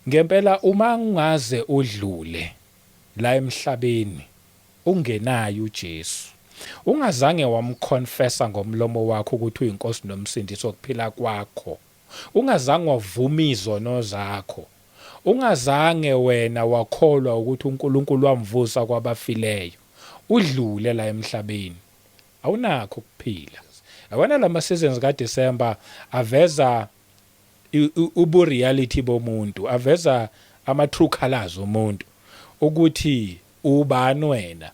Ngempela uma ungaze udlule la emhlabeni ungenaye uJesu, ungazange wamconfessa ngomlomo wakho ukuthi uyiNkosi noMsindisi wokuphila kwakho, ungazange wavuma izono zakho, ungazange wena wakholwa ukuthi uNkulunkulu wamvusa kwabafileyo, udlule la emhlabeni, awunakho ukuphila. Yabona lama seasons kaDecember aveza ubu reality bomuntu, aveza ama true colors omuntu ukuthi ubani wena.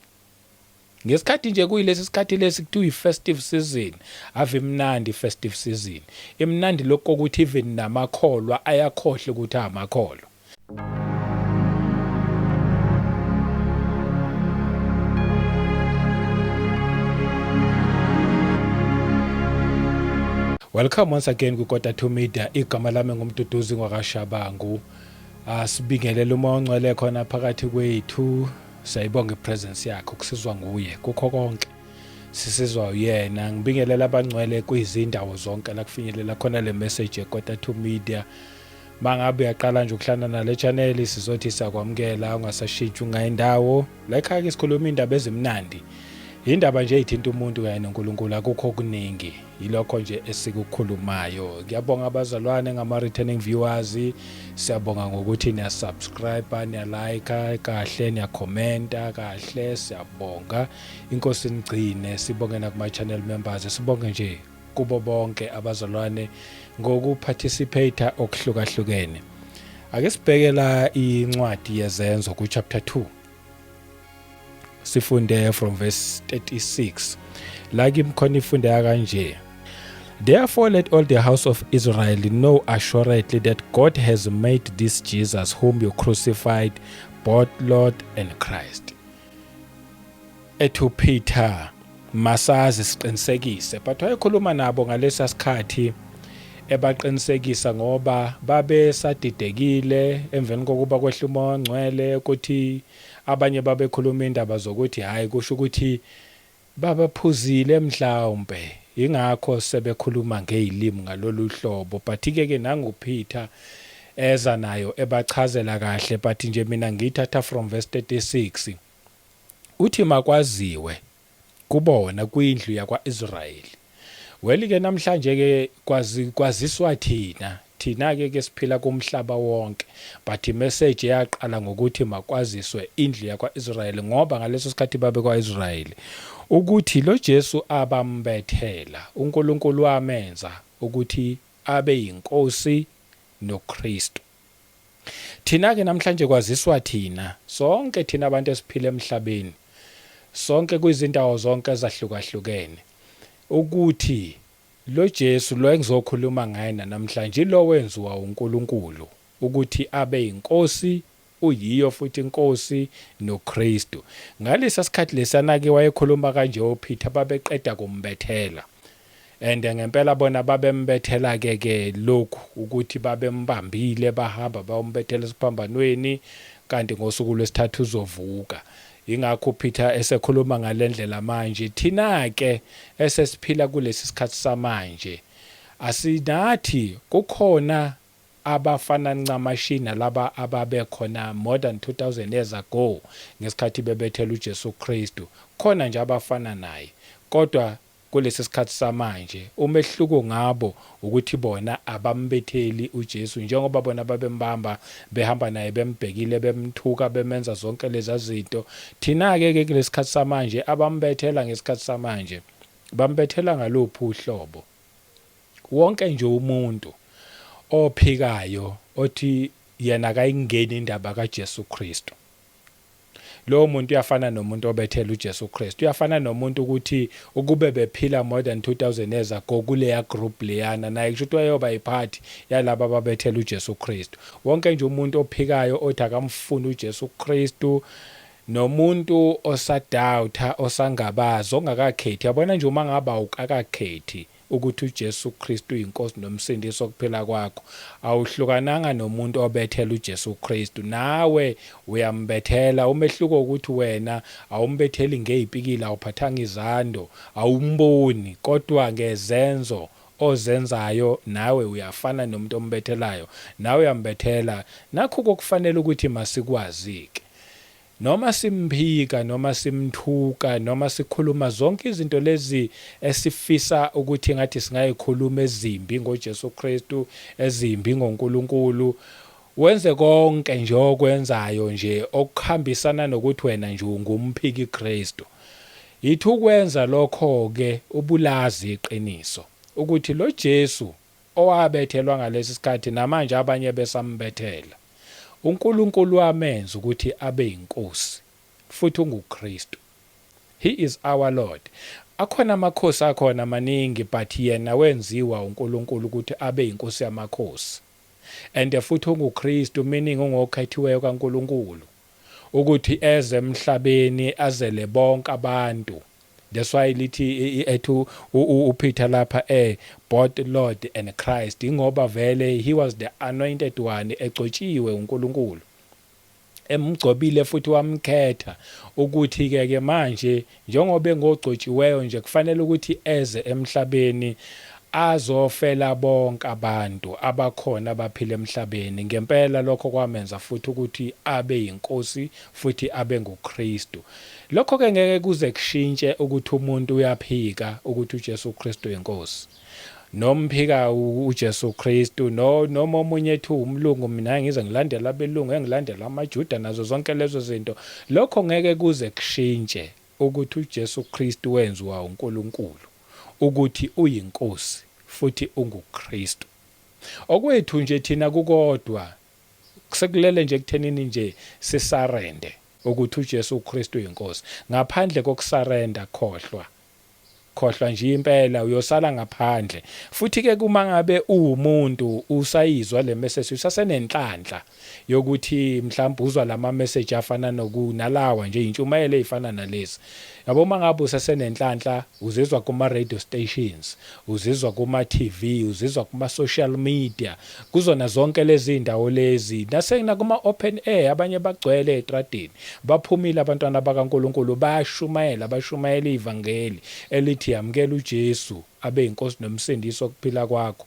Ngesikhathi nje kuyilesi sikhathi lesi kuthiwa i-festive season, ave imnandi i-festive season. Imnandi lokhu kokuthi even namakholwa ayakhohlwa ukuthi amakholwa. Welcome once again kwiKota 2 Media. Igama lami nguMduduzi ngwakaShabangu. Asibingelele uMoya oNgcwele khona phakathi kwethu. Siyayibonga ipresence yakhe ukusizwa nguye kukho konke. Sisizwa uyena. Ngibingelela abangcwele kwizindawo zonke la kufinyelela khona le message yeKota 2 Media. Mangabe uyaqala nje ukuhlangana nale channel sizothi siyakwamukela ungasashintshi ungayindawo. La ekhaya ke sikhuluma indaba ezimnandi. Indaba nje ithinta umuntu kanye noNkulunkulu akukho okuningi. Yilokho nje esikukhulumayo. Ngiyabonga abazalwane ngama returning viewers. Siyabonga ngokuthi niya subscribe, niya like kahle, niya commenta kahle. Siyabonga. Inkosi inigcine. Sibonge nakuma channel members. Sibonge nje kubo bonke abazalwane ngokuparticipate okuhlukahlukene. Ake sibheke la incwadi yezenzo ku chapter 2. Sifunde from verse 36. La kimi khona ifundeka kanje. Therefore let all the house of Israel know assuredly that God has made this Jesus whom you crucified both Lord and Christ. Ethu Peter masazi siqinisekise but wayekhuluma nabo ngalesa sikhathi ebaqinisekisa ngoba babesadidekile emveni kokuba kwehla umoya ongcwele ukuthi abanye babekhuluma indaba zokuthi hayi kusho ukuthi babaphuzile mhlawumbe ingakho sebekhuluma ngezilimi ngalolu hlobo but ke ke nangu Peter eza nayo ebachazela kahle but nje mina ngiyithatha from verse 36 Uthi makwaziwe kubona kwindlu yakwa-Israyeli. Well-ke namhlanje-ke kwazi, kwaziswa thina, thina-ke ke siphila kumhlaba wonke, but imessage yaqala ngokuthi makwaziswe indlu yakwa-Israyeli ngoba ngaleso sikhathi babe kwa-Israyeli ukuthi lo Jesu abambethela uNkulunkulu wamenza ukuthi abe yinkosi noKristu. Thina-ke namhlanje kwaziswa thina, sonke thina abantu esiphila emhlabeni, sonke kwizindawo zonke ezahlukahlukene, ukuthi lo Jesu lo engizokhuluma ngaye namhlanje ilo wenziwa uNkulunkulu ukuthi abe yinkosi uyiyo futhi inkosi noKristu. Ngalesa sikhathi lesana-ke wayekhuluma kanje uPeter babeqeda kumbethela. And ngempela bona babembethela ke ke lokhu ukuthi babembambile bahamba bayombethela esiphambanweni kanti ngosuku lwesithathu uzovuka. Ingakho uPeter esekhuluma ngalendlela manje. Thina ke esesiphila kulesi sikhathi samanje asinathi kukhona abafana ncamashi nalaba ababekhona more than 2000 years ago ngesikhathi bebethela uJesu Kristu. Khona nje abafana naye kodwa Kulesi sikhathi samanje, umehluko ngabo ukuthi bona abambetheli uJesu njengoba bona babembamba behamba naye bembhekile bemthuka bemenza zonke leza zinto. Thina-ke ke kulesi sikhathi samanje abambethela ngesikhathi samanje bambethela ngaluphi uhlobo? Wonke nje umuntu ophikayo othi yena akayingeni indaba kaJesu Kristu Lowo muntu uyafana nomuntu obethela uJesu Kristu. Uyafana nomuntu ukuthi ukube bephila more than 2000 years ago kuleya group leyana naye kusho ukuthi wayeyoba yiphathi yalaba ababethela uJesu Kristu. Wonke nje umuntu ophikayo othi akamfuni uJesu Kristu nomuntu osadoubta osangabaza ongakakhethi yabona nje uma ngaba ukakakhethi ukuthi uJesu Kristu uyiNkosi noMsindisi wokuphila kwakho, awuhlukananga nomuntu obethela uJesu Kristu. Nawe uyambethela. Umehluko ukuthi wena awumbetheli ngezipikili, awuphathanga izando, awumboni, kodwa ngezenzo ozenzayo nawe uyafana nomuntu ombethelayo, nawe uyambethela. Nakhu kokufanele ukuthi masikwazi-ke. Noma simphika, noma simthuka, noma sikhuluma zonke izinto lezi esifisa ukuthi ngathi singayikhuluma ezimbi ngoJesu Kristu, ezimbi ngoNkulunkulu, wenze konke nje okwenzayo nje okuhambisana nokuthi wena nje ungumphiki Kristu. Yithi ukwenza lokho-ke ubulazi iqiniso ukuthi lo Jesu owabethelwa ngalesi sikhathi namanje abanye besambethela. UNkulunkulu wamenza ukuthi abe yinkosi futhi unguKristu. He is our Lord. Akhona amakhosi akhona maningi but yena wenziwa uNkulunkulu ukuthi abe yinkosi yamakhosi. And futhi unguKristu meaning ungokhethiweyo kaNkulunkulu ukuthi eze emhlabeni azele bonke abantu. That's why lithi ethu uPeter lapha both Lord and Christ, ingoba vele he was the anointed one, egcotshiwe uNkulunkulu, emgcobile futhi wamkhetha ukuthi ke ke manje njengoba engogcotshiweyo nje kufanele ukuthi eze emhlabeni azofela bonke abantu abakhona abaphila emhlabeni. Ngempela lokho kwamenza futhi ukuthi abe yinkosi futhi abe nguKristu. Lokho ke ngeke kuze kushintshe ukuthi umuntu uyaphika ukuthi uJesu Kristu inkosi. Nomphika uJesu Kristu no noma omunye ethi umlungu, mina ngize ngilandela abelungu, engilandela amaJuda nazo zonke lezo zinto, lokho ngeke kuze kushintshe ukuthi uJesu Kristu wenziwa uNkulunkulu ukuthi uyinkosi futhi unguKristu. Okwethu nje thina kukodwa sekulele nje ekuthenini nje sisarende ukuthi uJesu Kristu uyinkosi. Ngaphandle kokusarenda, khohlwa, khohlwa nje impela, uyosala ngaphandle. Futhi ke kuma ngabe uwumuntu usayizwa le message, usasenenhlanhla yokuthi mhlawumbe uzwa lama message afana nokunalawa nje, intshumayelo ezifana nalezi, yabo. Uma ngabe usasenenhlanhla uzizwa kuma radio stations, uzizwa kuma TV, uzizwa kuma social media, kuzona zonke lezi ndawo lezi, nasena kuma open air, abanye bagcwele etradini, baphumile abantwana bakaNkuluNkulu, bayashumayela, bashumayela ivangeli elithi yamukela uJesu abe inkosi nomsindisi okuphila kwakho.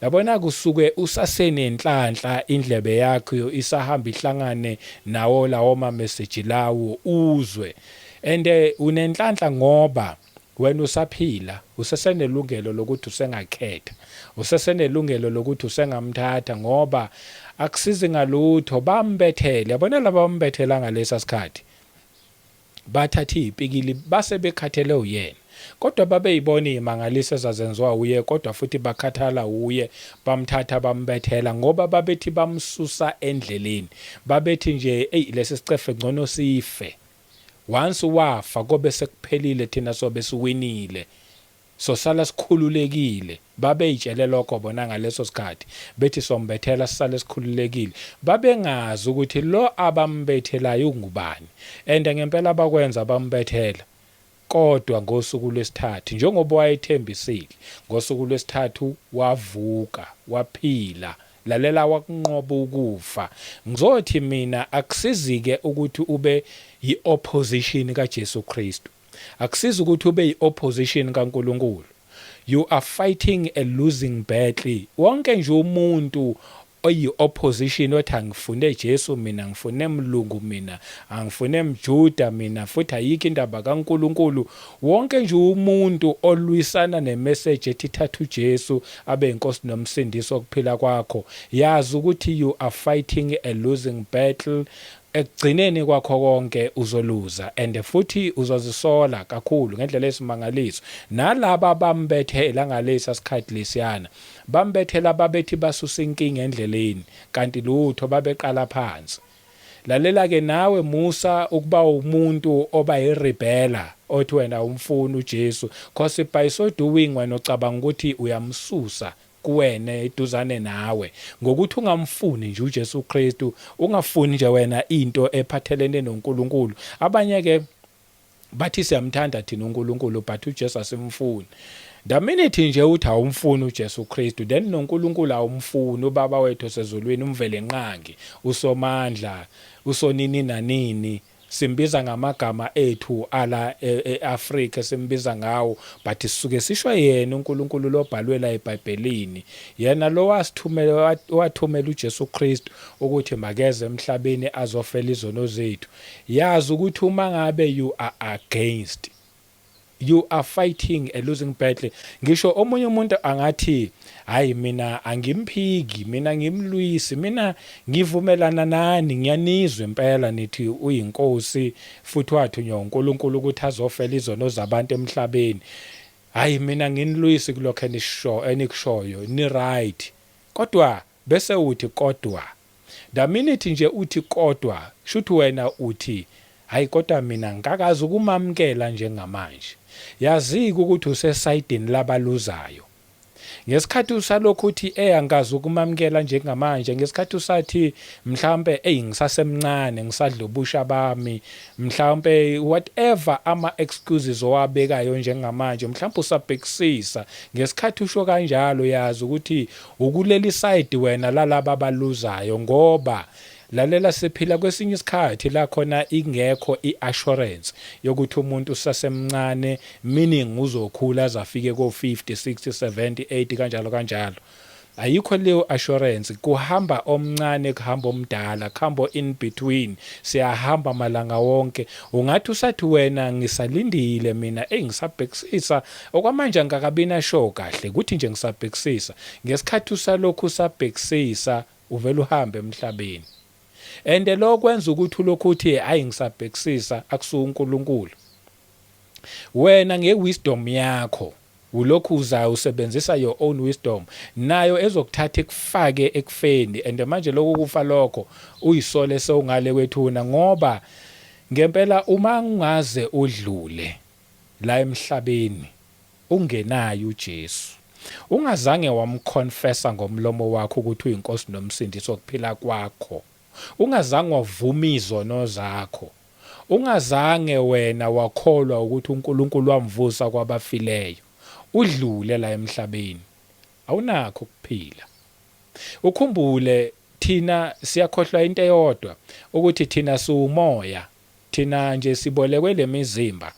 Yabona, kusuke usasenenhlanhla, indlebe yakho isahamba ihlangane nawo lawo ma message lawo uzwe, and unenhlanhla ngoba wena usaphila, usesenelungelo lokuthi usengakhetha, usesenelungelo lokuthi usengamthatha, ngoba akusizi ngalutho bambethele. Yabona, laba bambethela ngalesa sikhathi bathatha izipikili base bekhathele uyena, kodwa babeyibona izimangaliso ezazenziwa uye, kodwa futhi bakhathala uye, bamthatha bambethela ngoba babethi bamsusa endleleni. Babethi nje, "Ey, lesi sicefe ngcono sife. Once wafa kobe sekuphelile, thina sobe siwinile, sosala sikhululekile." Babeyitshele lokho bona ngaleso sikhathi, bethi sombethela sisale sikhululekile. Babengazi ukuthi lo abambethelayo ungubani, and ngempela bakwenza, bambethela. Kodwa ngosuku lwesithathu, njengoba wayethembisile, ngosuku lwesithathu wavuka waphila. Lalela, wakunqoba ukufa. Ngizothi mina akusizike ukuthi ube yi-opposition kaJesu Kristu, akusizi ukuthi ube yi-opposition kaNkulunkulu. You are fighting a losing battle. Wonke nje umuntu oyi-opposition othi angifune Jesu mina, ngifune mlungu mina, angifune mjuda mina, futhi ayikho indaba kaNkuluNkulu, wonke nje umuntu olwisana nemessage ethi thatha uJesu abe inkosi nomsindisi okuphila kwakho, yazi ukuthi you are fighting a losing battle. Ekugcineni kwakho konke uzoluza, and futhi uzozisola kakhulu ngendlela esimangaliso. Nalaba bambethela ngalesa sikhathi lesiyana, bambethela babethi basusa inkinga endleleni, kanti lutho, babeqala phansi. Lalela ke nawe, musa ukuba umuntu oba irebela othi wena umfuna uJesu, cause by so doing wena ucabanga ukuthi uyamsusa kuwena, eduzane nawe, ngokuthi ungamfuni nje uJesu Kristu, ungafuni nje wena into ephathelene noNkulunkulu. Abanye ke bathi siyamthanda thina uNkulunkulu, but uJesu asimfuni. The minute nje uthi awumfuni uJesu Kristu, then noNkulunkulu awumfuni, ubaba wethu osezulwini, umvele nqangi, usomandla, usonini nanini. Simbiza ngamagama ethu ala e-Afrika simbiza ngawo, but sisuke sisho yena uNkulunkulu lobhalwe la eBhayibhelini, yena lo wasithumela, wathumela uJesu Kristu ukuthi makeze emhlabeni azofela izono zethu. Yazi ukuthi uma ngabe you are against, you are fighting a losing battle. Ngisho omunye umuntu angathi, hayi, mina angimphiki, mina ngimlwisi, mina ngivumelana nani, ngiyanizwa impela nithi uyinkosi futhi wathunywa uNkulunkulu ukuthi azofela izono zabantu emhlabeni. Hayi, mina nginilwisi kulokho enisho enikushoyo, ni right. Kodwa bese uthi kodwa, the minute nje uthi kodwa, shuthi wena uthi, hayi, kodwa mina ngikakazi ukumamkela njengamanje. Yazike ukuthi usesayidini labaluzayo. Ngesikhathi usalokhu uthi, angikazi ukumamkela njengamanje, ngesikhathi usathi mhlambe, ey, ngisasemncane, ngisadla ubusha bami, mhlambe whatever ama excuses owabekayo njengamanje, mhlambe usabhekisisa, ngesikhathi usho kanjalo, yazi ukuthi ukuleli side wena lalaba abaluzayo. Ngoba lalela, siphila kwesinye isikhathi la khona ingekho i-assurance yokuthi umuntu usasemncane, meaning uzokhula azafike ko-50, 60, 70, 80, kanjalo kanjalo. Ayikho leyo assurance. Kuhamba omncane, kuhamba omdala, kuhamba in between, siyahamba malanga wonke. Ungathi usathi wena, ngisalindile mina, ey, ngisabhekisisa okwamanje, angikakabina sure kahle ukuthi nje ngisabhekisisa. Ngesikhathi usalokhu usabhekisisa, uvela uhambe emhlabeni. And lo kwenza ukuthi ulokhu uthi, hayi, ngisabhekisisa, akusuka uNkulunkulu. Wena ngewisdom yakho ulokhu uza usebenzisa your own wisdom, nayo ezokuthatha ikufake ekufeni. And manje lokhu kufa lokho uyisole sewungale kwethuna, ngoba ngempela uma ungaze udlule la emhlabeni ungenayo uJesu, ungazange wamconfessa ngomlomo wakho ukuthi uyinkosi nomsindisi wokuphila kwakho, ungazange wavuma izono zakho, ungazange wena wakholwa ukuthi uNkulunkulu wamvusa kwabafileyo, udlule la emhlabeni awunakho ukuphila. Ukhumbule, thina siyakhohlwa into eyodwa, ukuthi thina siwumoya. Thina nje sibolekwe lemizimba,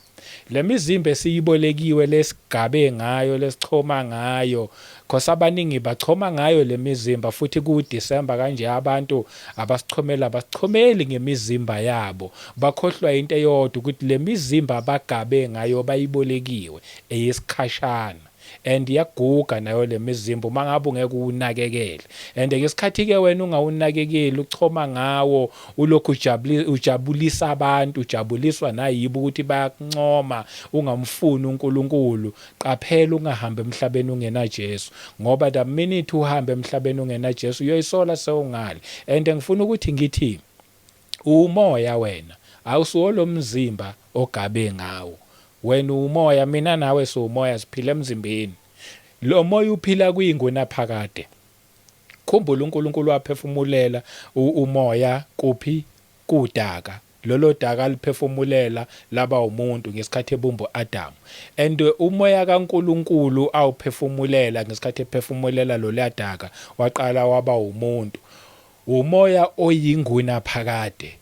lemizimba esiyibolekiwe, lesigabe ngayo, lesichoma ngayo, cause abaningi bachoma ngayo lemizimba. Futhi ku December kanje abantu abasichomela, abasichomeli ngemizimba yabo. Bakhohlwa into eyodwa, ukuthi lemizimba abagabe ngayo bayibolekiwe, eyesikhashana, and iyaguga nayo lemizimba uma ngabe ungeke uwunakekele. And ngesikhathi ke wena ungawunakekeli, uchoma ngawo, ulokhu ujabulisa abantu, ujabuliswa nayibo ukuthi bayakuncoma, ungamfuni uNkulunkulu, qaphela ungahambi emhlabeni ungena Jesu, ngoba the minute uhambe emhlabeni ungena Jesu, uyoyisola sewungale. And ngifuna ukuthi ngithi umoya wena awusuwo lomzimba ogabe ngawo. Wena umoya, mina nawe siwumoya, siphila emzimbeni. Lo moya uphila kuyinguna phakade. Khumbula, uNkulunkulu waphefumulela umoya kuphi? Kudaka. Lolo daka aliphefumulela laba umuntu ngesikhathi ebumba uAdam. And umoya kaNkulunkulu awuphefumulela ngesikhathi ephefumulela loluya daka, waqala waba umuntu, umoya oyinguna phakade.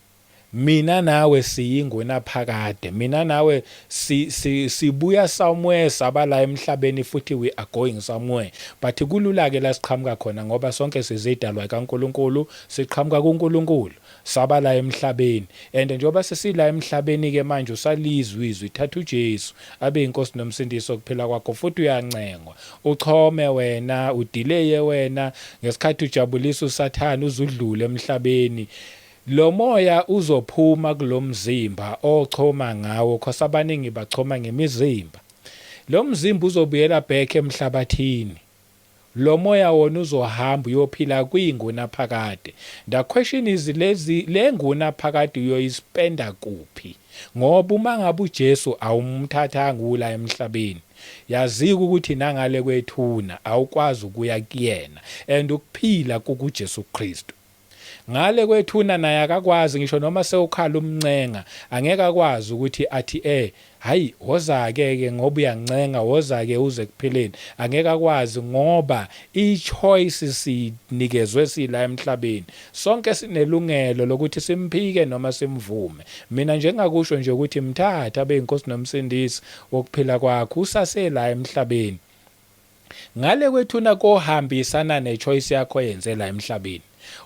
Mina nawe siyinguna phakade. Mina nawe si, si, sibuya somewhere, saba la emhlabeni, futhi we are going somewhere. But kulula ke la siqhamuka khona, ngoba sonke sizidalwa kaNkuluNkulu, siqhamuka kuNkulunkulu, saba la emhlabeni. And njengoba sesila emhlabeni ke manje, usalizwe izwi, thatha uJesu abe inkosi nomsindisi okuphila kwakho. Futhi uyancengwa, uchome wena, udeleye wena ngesikhathi ujabulisa uSathane, uzudlule emhlabeni. Lo moya uzophuma kulomzimba ochoma ngawo, cause abaningi bachoma ngemizimba. Lo mzimba uzobuyela back emhlabathini. Lo moya wona uzohamba uyophila kwinguna phakade. The question is, lezi lenguna phakade uyoyispenda kuphi? Ngoba uma ngabe uJesu awumthathanga ula emhlabeni, yazika ukuthi nangale kwethuna awukwazi ukuya kuyena, and ukuphila kukuJesu Kristu. Ngale kwethuna naye akakwazi ngisho noma sewukhala umncenga angeke akwazi ukuthi athi eh hayi woza-ke ke ngoba uyancenga woza-ke uze ekuphileni angeke akwazi ngoba i-choice sinikezwe sila emhlabeni sonke sinelungelo lokuthi simphike noma simvume mina nje ngingakusho nje ukuthi mthathe abe inkosi nomsindisi wokuphila kwakho usasela emhlabeni Ngale kwethuna kohambisana ne choice yakho oyenze la emhlabeni.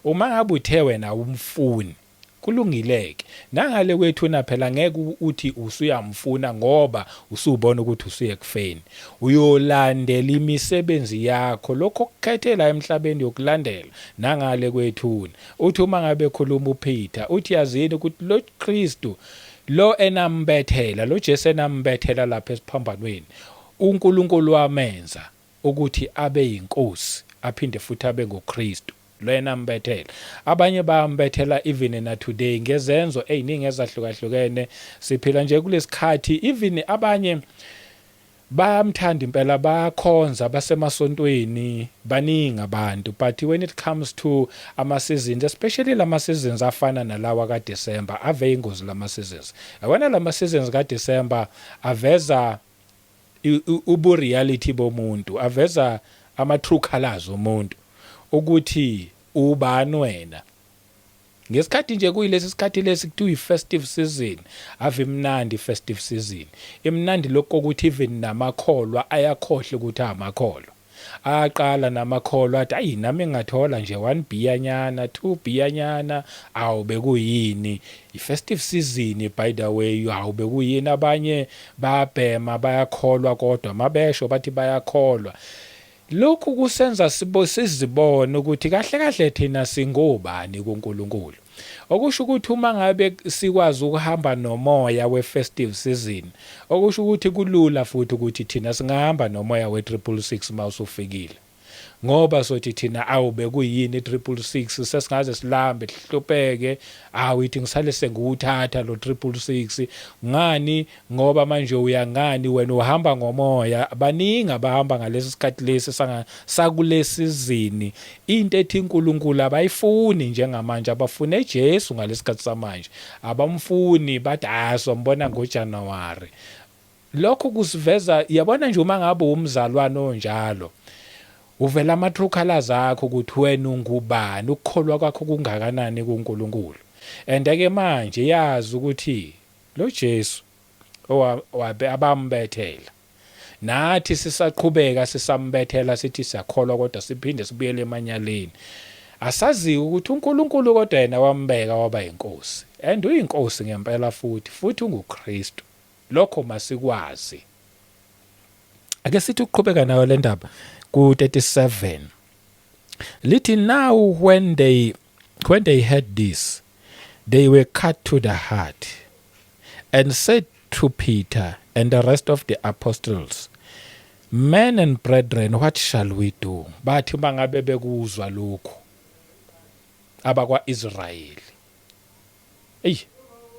Uma ngabe uthe wena awumfuni, kulungileke. Nangale kwethuna phela ngeke uthi usuyamfuna ngoba usubona ukuthi usuye ekufeni. Uyolandela imisebenzi yakho, lokho okukhethe la emhlabeni uyokulandela nangale kwethuna. Uthi uma ngabe ekhuluma uPeter, uthi yazini ukuthi lo Kristu lo enambethela, lo Jesu enambethela lapha esiphambanweni, UNkulunkulu wamenza ukuthi abe yinkosi aphinde futhi abe nguKristu lo yena ambethela. Abanye bayambethela even na today ngezenzo eziningi ezahlukahlukene. Siphila nje kulesikhathi even abanye bayamthanda impela bayakhonza basemasontweni baningi abantu but when it comes to ama seasons especially lama seasons afana nalawa ka December ave ingozi lama seasons yabona lama seasons ka December aveza ubu reality bomuntu aveza ama true colors omuntu ukuthi ubani wena ngesikhathi nje kuyilesi sikhathi lesi kuthiwa i-festive season ave imnandi i-festive season imnandi lokho kokuthi even namakholwa ayakhohlwa ukuthi amakholwa Aqala namakholwa athi ayi nami ngingathola nje one beer nyana, two beer nyana, awu bekuyini. I-festive season by the way, awu bekuyini abanye bayabhema bayakholwa kodwa mabesho bathi bayakholwa. Lokhu kusenza sizibone ukuthi kahle kahle thina singobani kuNkulunkulu. Okusho ukuthi uma ngabe sikwazi ukuhamba nomoya we-festive season, okusho ukuthi kulula futhi ukuthi thina singahamba nomoya we-666 uma usufikile. Ngoba sothi thina awu bekuyini i-666 sesingaze silambe sihlupheke, awu ithi ngisale sengiwuthatha lo 666 ngani ngoba manje uya ngani wena uhamba ngomoya baningi abahamba ngalesi sikhathi lesi sanga sakulesizini into ethi uNkulunkulu abayifuni njengamanje abafune Jesu ngalesikhathi samanje abamfuni bathi ah sombona ngoJanuary lokho kusiveza yabona nje uma ngabe umzalwane onjalo uvela ama true colors akho ukuthi wena ungubani ukukholwa kwakho kungakanani kuNkulunkulu and ke manje yazi ukuthi Lo Jesu owabe abambethela nathi sisaqhubeka sisambethela sithi siyakholwa kodwa siphinde sibuyele emanyaleni. Asazi ukuthi uNkulunkulu kodwa yena wambeka waba yinkosi and uyinkosi ngempela futhi futhi unguKristu. Lokho masikwazi. Ake sithi ukuqhubeka nayo le ndaba ku-37. Lithi now when they heard this they were cut to the heart and said to Peter and the rest of the apostles Men and brethren what shall we do? Bathi uma ngabe bekuzwa lokhu abakwa-Israyeli Eyi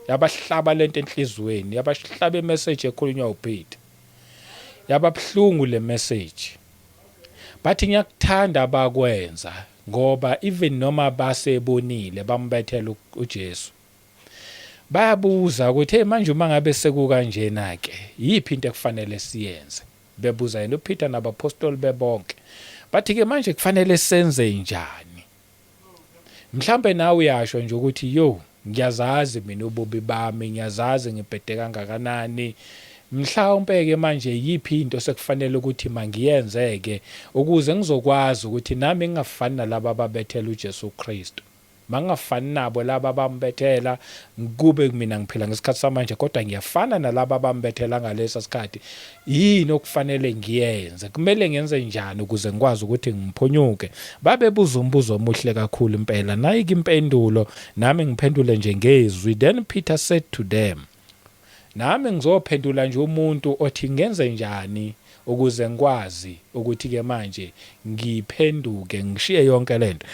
yabahlaba lento enhlizweni, yabahlaba imessage ekhulunywa uPeter. Yababuhlungu le message. Bathi ngiyakuthanda abakwenza ngoba even noma basebonile bambethela uJesu. Bayabuza ukuthi hey manje uma ngabe sekukanjena ke yiphi into ekufanele siyenze? Bebuza yena uPeter nabapostoli bebonke. Bathi ke manje kufanele senze njani? Mhlampe nawe uyasho nje ukuthi yo ngiyazazi mina ububi bami, ngiyazazi ngibhede kangakanani. Mhlawumpe-ke manje yiphi into sekufanele ukuthi mangiyenze-ke ukuze ngizokwazi ukuthi nami ngingafani nalaba ababethela uJesu Kristu. Mangingafani nabo laba abambethela kube mina ngiphila ngesikhathi samanje kodwa ngiyafana nalaba abambethela ngalesa sikhathi. Yini okufanele ngiyenze? Kumele ngenze njani ukuze ngikwazi ukuthi ngiphunyuke? Babebuza umbuzo omuhle kakhulu impela. Nayike impendulo, nami ngiphendule nje ngezwi. Then Peter said to them, Nami ngizophendula nje umuntu othi ngenze njani ukuze ngikwazi ukuthi-ke manje ngiphenduke ngishiye yonke lento.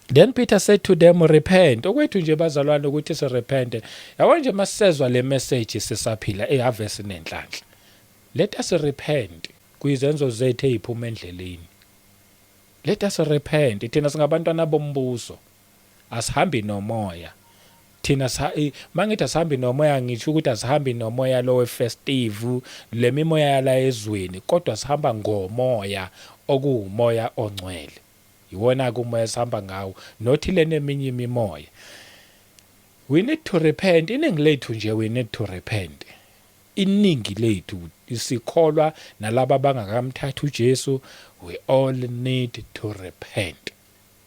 Then Peter said to them, repent. Okwethu nje bazalwane ukuthi sirepente. Yabo nje masisezwa le message sisaphila, eh ave sinenhlanhla. Let us repent kwizenzo zethu eziphuma endleleni. Let us repent. Thina singabantwana bombuso. Asihambi nomoya thina. Mangithi asihambi nomoya, ngisho ukuthi asihambi nomoya lo we-festive, le mimoya yala ezweni, kodwa sihamba ngomoya okuwumoya ongcwele. Iwona-ke umoya esihamba ngawo, nothi lena eminye imimoya. We need to repent, iningi lethu nje. We need to repent, iningi lethu, sikholwa nalaba abangakamthatha uJesu. We all need to repent,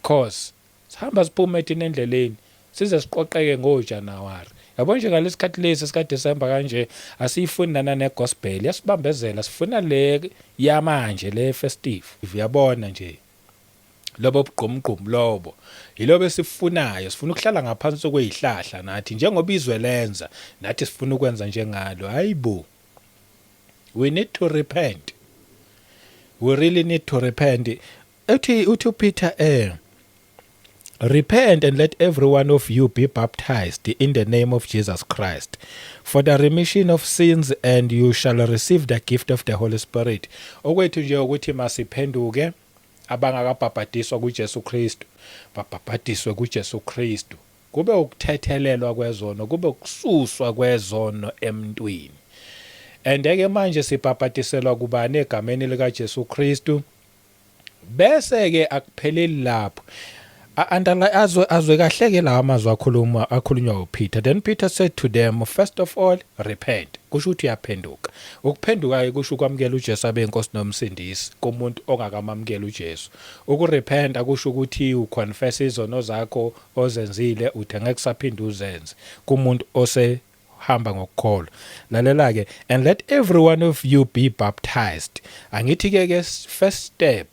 cause sihamba siphume thina endleleni, size siqoqeke ngoJanuary. Yabo nje, ngalesikhathi lesi sika December kanje, asiyifuni nana negospel, yasibambezela. Sifuna le yamanje, le festive, uyabona nje, lobo bugqumgqum lobo yilobo esifunayo. Sifuna ukuhlala ngaphansi kwezihlahla nathi njengoba izwe lenza, nathi sifuna ukwenza njengalo. Hayibo, we need to repent, we really need to repent. Uthi uPeter, "Repent and let every one of you be baptized in the name of Jesus Christ for the remission of sins, and you shall receive the gift of the Holy Spirit." Okwethu nje ukuthi masiphenduke. Abangakabhabhadiswa kuJesu Kristu babhabhadiswe kuJesu Kristu, kube ukuthethelelwa kwezono, kube ukususwa kwezono emntwini. And ke manje sibhabhadiselwa kubani? Egameni lika Jesu Kristu. Bese ke akupheleli lapho. Underline, azwe kahle ke lawa amazwi akhulunywa uPeter. "Then Peter said to them, 'First of all, repent.'" Kusho ukuthi uyaphenduka. Ukuphenduka ke kusho ukwamukela uJesu abe inkosi nomsindisi kumuntu ongakamamukela uJesu. Ukurepent akusho ukuthi uconfess izono zakho ozenzile, uthi angeke usaphinda uzenze, kumuntu ose hamba ngokukholwa. Lalela ke, "And let every one of you be baptized." Angithi ke first step,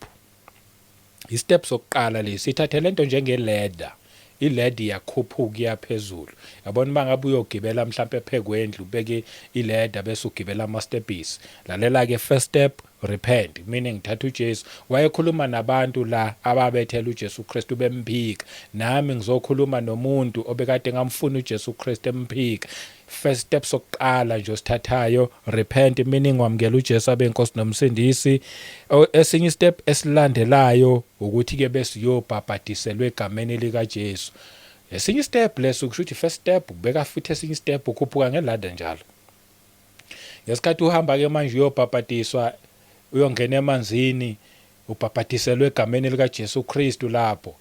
istep sokuqala lesi, ithathe lento njenge-ladder. I-ladder iyakhuphuka, iyaphezulu, yabona. Uma ngabe uyogibela mhlampe phekwendlu, ubeke i-ladder bese ugibela ama-steps. Lalela ke, first step, repent, meaning thatha uJesu. Wayekhuluma nabantu la ababethela uJesu Kristu bemphika. Nami ngizokhuluma nomuntu obekade ngamfuna uJesu Kristu emphika. First step sokuqala nje osithathayo, repent, meaning wamukela uJesu abe inkosi nomsindisi. Esinye step esilandelayo ukuthi ke bese uyobhabhadiselwa egameni lika Jesu. Esinye step leso, kusho ukuthi first step ubeka futhi esinye step, ukhuphuka ngeladder njalo. Ngesikhathi uhamba ke manje uyobhabhadiswa, uyongena emanzini, ubhabhadiselwe egameni lika Jesu Kristu lapho,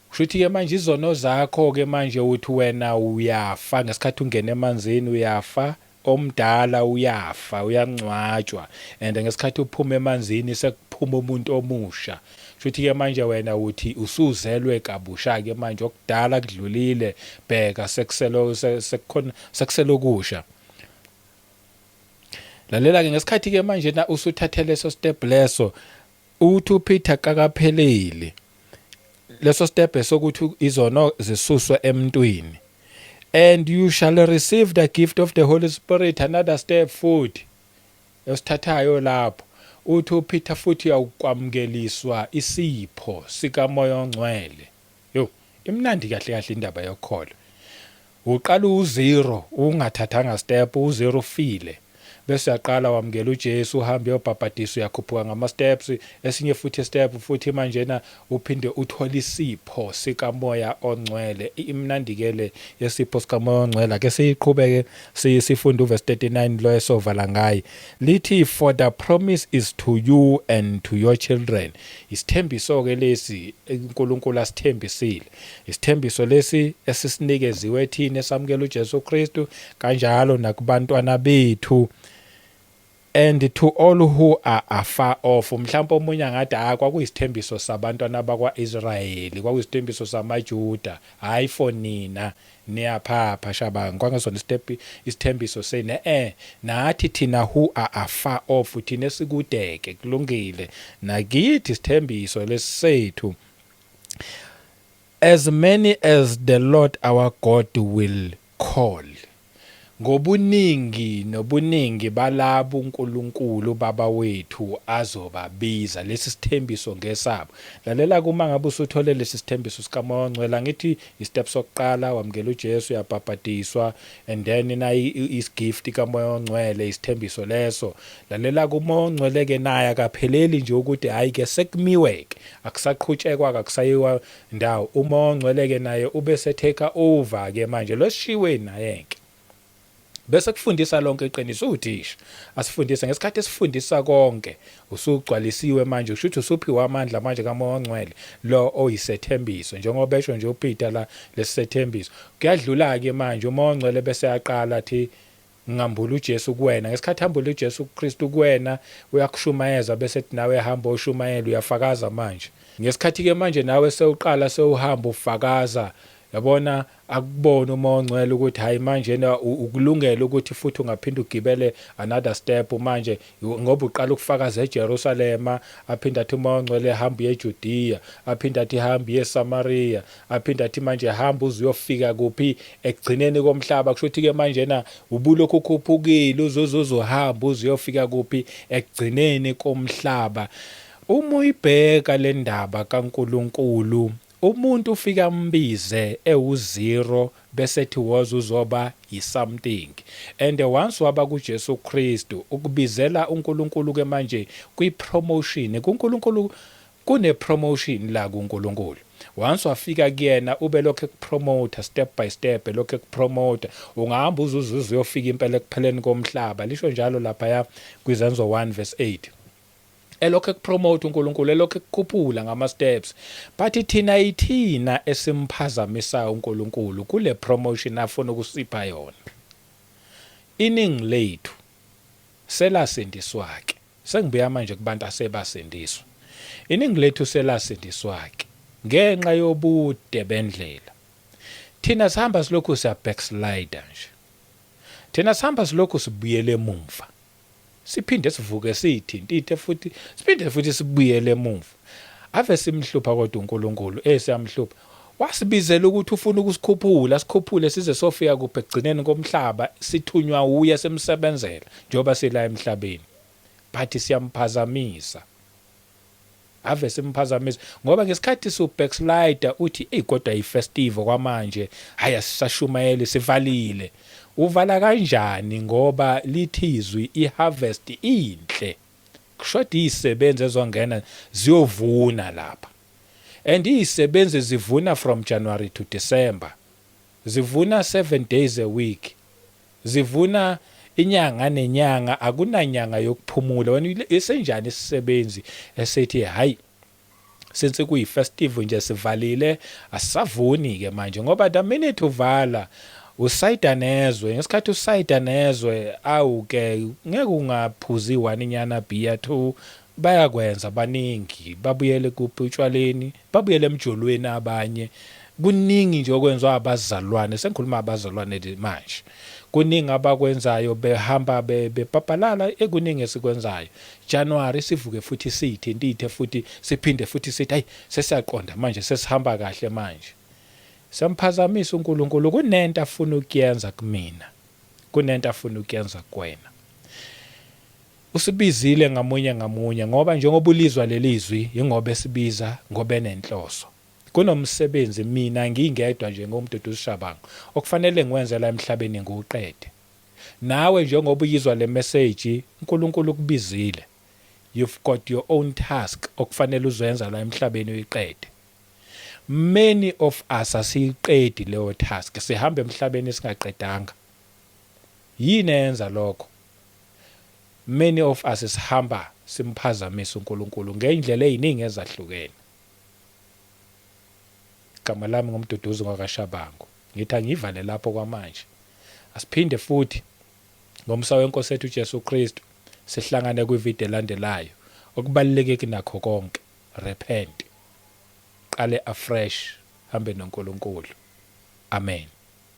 kusho ke manje izono zakho ke manje uthi wena uyafa. Ngesikhathi ungena emanzini uyafa, omdala uyafa, uyangcwatshwa, and ngesikhathi uphuma emanzini sekuphuma umuntu omusha. Shuthi ke manje wena uthi usuzelwe kabusha ke manje, okudala kudlulile, bheka sekuselo sekukhona, sekuselo kusha. Lalela ke, ngesikhathi ke manje na usuthathe leso step leso, uthi uPeter kakapheleli leso step sokuthi izono zisuswe emntwini. "And you shall receive the gift of the Holy Spirit." Another step futhi esithathayo lapho, uthi uPeter futhi uyawukwamukeliswa isipho sikaMoya oNgcwele. Yo, imnandi kahle kahle indaba yokholo. Uqala u-zero, ungathathanga step, u-zero, ufile, bese uyaqala wamukela uJesu, uhambe uyobhabhadiswa, uyakhuphuka ngama steps. Esinye futhi step futhi manje na uphinde uthole isipho sikaMoya oNgcwele. Imnandi ke le yesipho sikaMoya oNgcwele. Ake siyiqhubeke, sifunde uverse 39 lo esovala ngaye. Lithi, "For the promise is to you and to your children." Isithembiso ke lesi uNkulunkulu asithembisile, isithembiso lesi esisinikeziwe thina esamukela uJesu Kristu, kanjalo nakubantwana bethu, "and to all who are afar off." Mhlawumbe omunye angathi, "Ah, kwakuyisithembiso sabantwana bakwaIsrayeli, kwakuyisithembiso samaJuda, hayi for nina." Niyaphapha shabanga, kwangesona step isithembiso sene. Nathi thina who are afar off, thina esikudeke, kulungile, nakithi isithembiso lesethu. "As many as the Lord our God will call." Ngobuningi nobuningi balabo uNkulunkulu uBaba wethu azobabiza. Lesi sithembiso ngesabo. Lalela kuma ngabe usuthole lesi sithembiso sikaMoya oNgcwele, angithi istep sokuqala wamukela uJesu uyabhabhadiswa and then nayi isgift kaMoya oNgcwele isithembiso leso. Lalela kuMoya oNgcwele ke naye akapheleli nje ukuthi hayi ke sekumiwe ke akusaqhutshekwa akusayiwa ndawo. UMoya oNgcwele ke naye ube setheka over ke manje loshiwe naye ke. Bese kufundisa lonke iqiniso uthisha asifundise ngesikhathi esifundisa konke usugcwalisiwe manje usho ukuthi usuphiwe amandla manje kaMoya oNgcwele lo oyisethembiso njengoba esho nje uPeter la lesethembiso kuyadlula ke manje uMoya oNgcwele bese yaqala athi ngambula uJesu kuwena ngesikhathi hambula uJesu Kristu kuwena uyakushumayeza bese ethi nawe hamba oshumayela uyafakaza manje ngesikhathi ke manje nawe sewuqala sewuhamba ufakaza yabona akubone uMoya oNgcwele ukuthi hayi manje na ukulungela ukuthi futhi ungaphinde ugibele another step manje ngoba uqala ukufakaza eJerusalema aphinde athi uMoya oNgcwele hamba uye eJudiya aphinde athi hamba uye eSamaria aphinde athi manje hamba uze uyofika kuphi ekugcineni komhlaba kusho ukuthi ke manje na ubulokhu ukhuphukile uze uzohamba uze uyofika kuphi ekugcineni komhlaba uma uyibheka le ndaba kaNkulunkulu Umuntu ufike ambize ewu zero bese ethi woza uzoba yi something and once waba ku Jesu Kristu ukubizela uNkulunkulu ke manje kwi promotion kuNkulunkulu kune promotion la kuNkulunkulu once wafika kuyena ube lokhu ekupromoter step by step elokhu ekupromoter ungahamba uzuze uyofika impela ekupheleni komhlaba lisho njalo lapha kwizenzo 1 verse 8 elokhu ekupromote uNkulunkulu elokhu ekukhuphula ngama steps but thina ithina esimphazamisayo uNkulunkulu kule promotion afuna ukusipha yona iningi lethu selasindiswa ke sengibuya manje kubantu asebasindiswa iningi lethu selasindiswa ke ngenxa yobude bendlela thina sihamba silokhu siya backslider nje thina sihamba silokhu sibuyele emumva Siphinde sivuke siyithintithe futhi siphinde futhi sibuyele emuva. Ave simhlupha kodwa uNkulunkulu, eh siyamhlupha. Wasibizela ukuthi ufuna ukusikhuphula, sikhuphule size sofika kuphi ekugcineni komhlaba, sithunywa wuye simsebenzela njengoba sila emhlabeni. But siyamphazamisa. Ave simphazamisa ngoba ngesikhathi su backslider uthi ey kodwa i festive kwamanje hayi asisashumayeli sivalile. Uvala kanjani ngoba lithi izwi i harvest inhle. Kushoda izisebenzi ezongena ziyovuna lapha. And izisebenzi zivuna from January to December. Zivuna 7 days a week. Zivuna inyanga nenyanga akunanyanga yokuphumula wena esenjani isisebenzi esethi hayi since kuyi festive nje sivalile asisavuni ke manje ngoba the minute uvala usayida nezwe ngesikhathi usayida nezwe awu ke ngeke ungaphuzi one inyana beer two Bayakwenza baningi babuyele kuphi utshwaleni babuyele emjolweni abanye kuningi nje okwenziwa abazalwane sengikhuluma abazalwane manje kuningi abakwenzayo behamba bepapalala ekuningi esikwenzayo January sivuke futhi siyithintithe futhi siphinde futhi sithi hayi sesiyaqonda manje sesihamba kahle manje Samphazamisa uNkulunkulu kunento afuna ukuyenza kumina kunento afuna ukuyenza kuwena Usibizile ngamunye ngamunye ngoba njengoba ulizwa lelizwi yingoba esibiza ngoba enenhloso. Kunomsebenzi mina ngingedwa nje ngiwuMduduzi Shabangu okufanele ngiwenze la emhlabeni ngiwuqede. Nawe njengoba uyizwa le message uNkulunkulu ukubizile. You've got your own task okufanele uzoyenza la emhlabeni uyiqede. Many of us asiyiqedi leyo task sihamba emhlabeni singaqedanga. Yini eyenza lokho? Many of us sihamba simphazamisa uNkulunkulu ngeyndlela eyningi ezahlukene. Igama lami nguMduduzi ngwakaShabangu. Ngithi angiyivale lapho kwamanje. Asiphinde futhi ngomsa weNkosi ethu uJesu Kristu sihlangane kwivideo elandelayo. Okubaluleke kunakho konke, repent. Qale afresh, hambe noNkulunkulu. Amen.